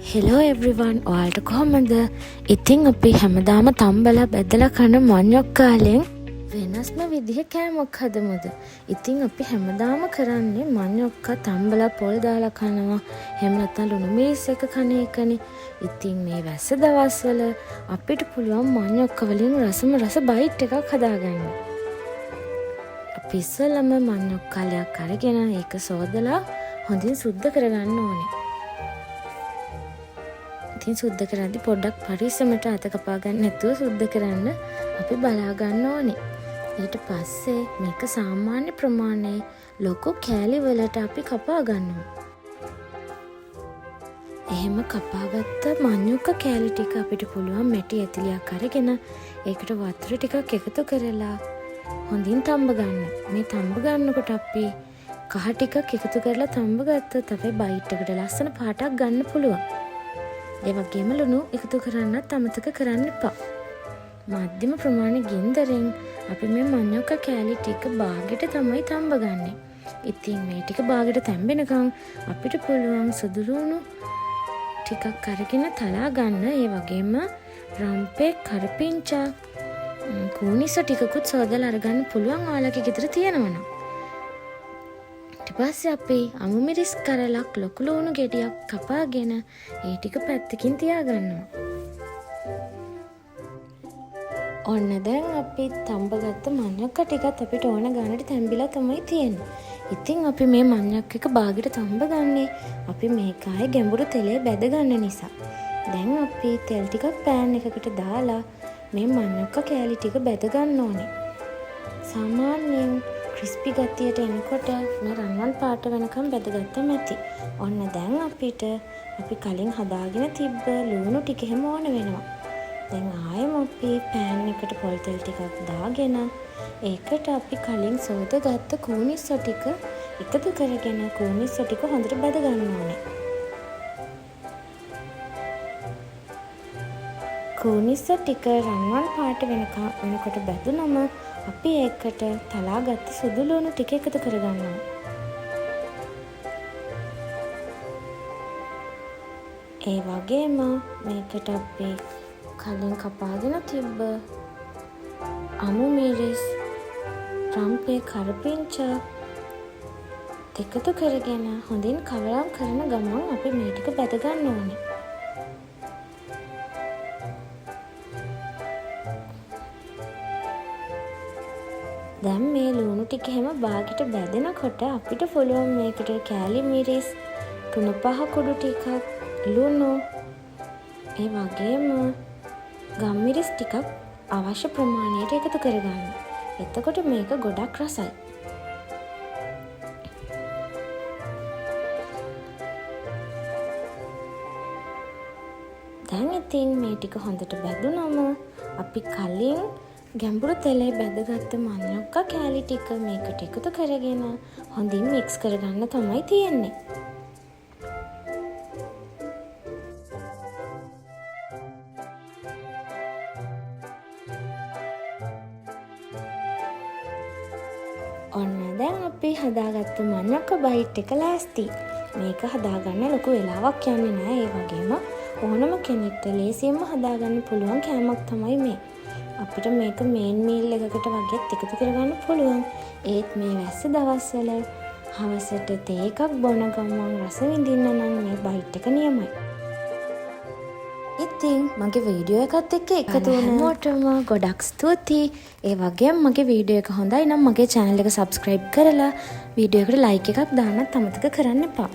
Hello එව්රිවන්, ඔයාලට කොහොමද? ඉතින් අපි හැමදාම තම්බලා බැදලා කන මඤ්ඤොක්කාලෙන් වෙනස්ම විදිහ කෑමක් හදමුද? ඉතින් අපි හැමදාම කරන්නේ මඤ්ඤොක්කා තම්බලා පොල් දාලා කනවා. එහෙම නැත්නම් ලුණු මිරිස් එක කන එකනේ. ඉතින් මේ වැස්ස දවස්වල අපිට පුළුවන් මඤ්ඤොක්කා වලින් රසම රස බයිට් එකක් හදාගන්න. අපි ඉස්සෙල්ලම මඤ්ඤොක්කාලයක් අරගෙන ඒක සෝදලා හොඳින් සුද්ධ කරගන්න ඕනේ. ඉතින් සුද්ධ කරද්දි පොඩ්ඩක් පරිස්සමට අත කපා ගන්න නැතුව සුද්ධ කරන්න අපි බලා ගන්න ඕනේ. ඊට පස්සේ මේක සාමාන්‍ය ප්‍රමාණයේ ලොකු කෑලි වලට අපි කපා ගන්නවා. එහෙම කපාගත්ත මඤ්ඤොක්ක කෑලි ටික අපිට පුළුවන් මැටි ඇතිලියක් අරගෙන ඒකට වතුර ටිකක් එකතු කරලා හොඳින් තම්බ ගන්න. මේ තම්බ ගන්නකොට අපි කහ ටිකක් එකතු කරලා තම්බ ගත්තොත් අපේ බයිට් එකට ලස්සන පාටක් ගන්න පුළුවන්. ඒ වගේම ලුණු එකතු කරන්නත් අමතක කරන්න එපා. මධ්‍යම ප්‍රමාණ ගින්දරෙන් අපි මේ මඤ්ඤොක්ක කෑලි ටික බාගෙට තමයි තම්බ ගන්නෙ. ඉතින් මේ ටික බාගෙට තැම්බෙනකන් අපිට පුළුවන් සුදු ලුණු ටිකක් අරගෙන තලා ගන්න. ඒ වගේම රම්පේ, කරපිංචා, කූනිස්ස ටිකකුත් සෝදලා අරගන්න පුළුවන් ඔයාලගේ ගෙදර තියෙනවා නම්. ඊට පස්සේ අපි අමු මිරිස් කරලක් ලොකු ලුණු ගෙඩියක් කපාගෙන ඒ ටික පැත්තකින් තියාගන්නවා. ඔන්න දැන් අපි තම්බගත්ත මඤ්ඤොක්ක ටිකත් අපිට ඕන ගානට තැම්බිලා තමයි තියෙන්නේ. ඉතින් අපි මේ මඤ්ඤොක්ක එක බාගෙට තම්බගන්නේ අපි මේක ආයේ ගැඹුරු තෙලේ බැද ගන්න නිසා. දැන් අපි තෙල් ටිකක් පෑන් එකකට දාලා මේ මඤ්ඤොක්ක කෑලි ටික බැද ගන්න ඕනේ. සාමාන්‍යයෙන් ක්‍රිස්පි ගතියට එනකොට මේ රන්වන් පාට වෙනකම් බැදගත්තම ඇති. ඔන්න දැන් අපිට අපි කලින් හදාගෙන තිබ්බ ලුණු ටික එහෙම ඕන වෙනවා. දැන් ආයෙම අපි පෑන් එකට පොල් තෙල් ටිකක් දාගෙන ඒකට අපි කලින් සෝදගත්ත කූනිස්සෝ ටික එකතු කරගෙන කූනිස්සෝ ටික හොඳට බැද ගන්න ඕනේ. කූනිස්සෝ ටික රන්වන් පාට වෙනකොට බැදුනම අපි ඒකට තලාගත්ත සුදු ලුණු ටික එකතු කරගන්නවා. ඒ වගේම මේකට අපි කලින් කපාගෙන තිබ්බ අමු මිරිස්, රම්පේ, කරපිංචා එකතු කරගෙන හොඳින් කවලම් කරන ගමන් අපි මේ ටික බැද ගන්න ඕනේ. දැන් මේ ලුණු ටික එහෙම බාගෙට බැදෙනකොට අපිට පුළුවන් මේකට කෑලි මිරිස් 3-5 කුඩු ටිකක්, ලුණු, ඒ වගේම ගම්මිරිස් ටිකක් අවශ්‍ය ප්‍රමාණයට එකතු කරගන්න. එතකොට මේක ගොඩක් රසයි. දැන් ඉතින් මේ ටික හොඳට බැදුනම අපි කලින් ගැඹුරු තෙලේ බැදගත්ත මඤ්ඤොක්ක කෑලි ටික මේකට එකතු කරගෙන හොඳින් මික්ස් කරගන්න තමයි තියෙන්නේ. ඔන්න දැන් අපි හදාගත්ත මඤ්ඤොක්ක බයිට් එක ලෑස්ති. මේක හදාගන්න ලොකු වෙලාවක් යන්නේ නෑ. ඒ වගේම ඕනම කෙනෙක්ට ලේසියෙන්ම හදාගන්න පුළුවන් කෑමක් තමයි මේ. අපිට මේක මේන් මීල් එකකට වගේත් එකතු කරගන්න පුළුවන්. ඒත් මේ වැස්ස දවස්වල හවසට තේ එකක් බොන ගමන් රස විඳින්න නම් මේ බයිට් එක නියමයි. ඉතින් මගේ වීඩියෝ එකත් එක්ක එකතු වුණ හැමෝටම ගොඩක් ස්තුතියි. ඒ වගේම මගේ වීඩියෝ එක හොඳයි නම් මගේ channel එක subscribe කරලා වීඩියෝ එකට like එකක් දාන්නත් අමතක කරන්න එපා.